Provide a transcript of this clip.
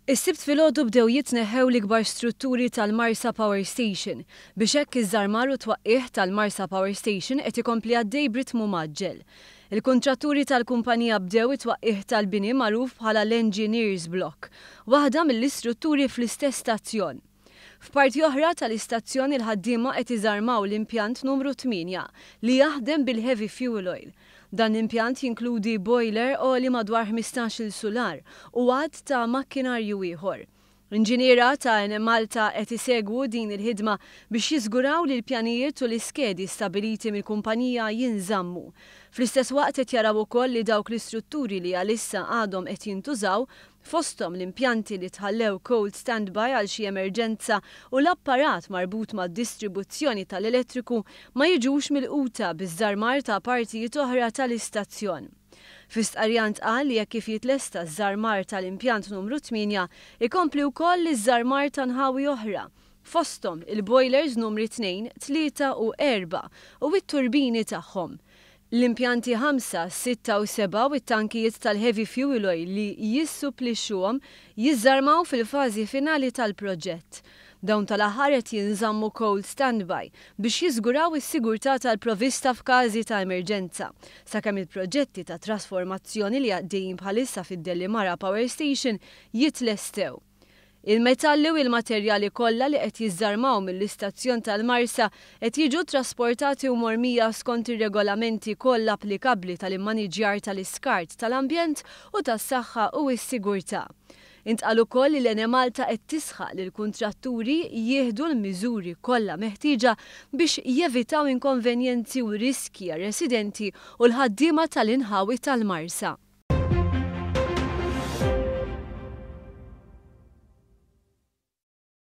Is-Sibt filgħodu bdew jitneħħew l-ikbar strutturi tal-Marsa Power Station biex hekk iż-żarmar u t-twaqqigħ tal-Marsa Power Station qed ikompli għaddej b'ritmu mgħaġġel. Il-kuntratturi tal-kumpanija bdew it-twaqqigħ tal-bini magħruf bħala l-Engineers Block, waħda mill-istrutturi fl-istess stazzjon. F'parti oħra tal-istazzjon il-ħaddiema qed iżarmaw l-impjant numru tmienja li jaħdem bil-heavy fuel oil. Dan l-impjant jinkludi boiler għoli madwar 15-il sular u għadd ta' makkinarju ieħor. Inġiniera ta' Enemalta qed isegwu din il-ħidma biex jiżguraw li l-pjanijiet u l-iskedi stabbiliti mill-kumpanija jinżammu. Fl-istess waqt qed jaraw ukoll li dawk l-istrutturi li għalissa għadhom qed jintużaw fosthom l-impjanti li tħallew cold standby għal xi emerġenza u l-apparat marbut mad-distribuzzjoni tal-elettriku ma jiġux milquta biż-żarmar ta' partijiet oħra tal-istazzjon. Fi stqarrija ntqal li hekk kif jitlesta ż-żarmar tal-impjant numru tmienja, ikompli wkoll iż-żarmar ta' nħawi oħra, fosthom il-boilers numri tnejn, tlieta u erbgħa u t-turbini tagħhom. L-impjanti ħamsa, sitta u sebgħa u t-tankijiet tal-heavy fuel oil li jissupplixxuhom jiżżarmaw fil-fażi finali tal-proġett. Dawn tal-aħħar qed jinżammu cold standby biex jiżguraw is-sigurtà tal-provvista f'każi ta' emerġenza, sakemm il-proġetti ta' trasformazzjoni li għaddejjin bħalissa fid-Delimara Power Station jitlestew. Il-metalli u l-materjali kollha li qed jiżżarmaw mill-istazzjon tal-Marsa qed jiġu ttrasportati u mormija skont ir-regolamenti kollha applikabbli tal-immaniġjar tal-iskart, tal-ambjent u tas-saħħa u s-sigurtà. Intqal ukoll li l-Enemalta qed tisħaq li l-kuntratturi jieħdu l-miżuri kollha meħtieġa biex jevitaw inkonvenjenzi u riskji għar-residenti u l-ħaddiema tal-inħawi tal-Marsa.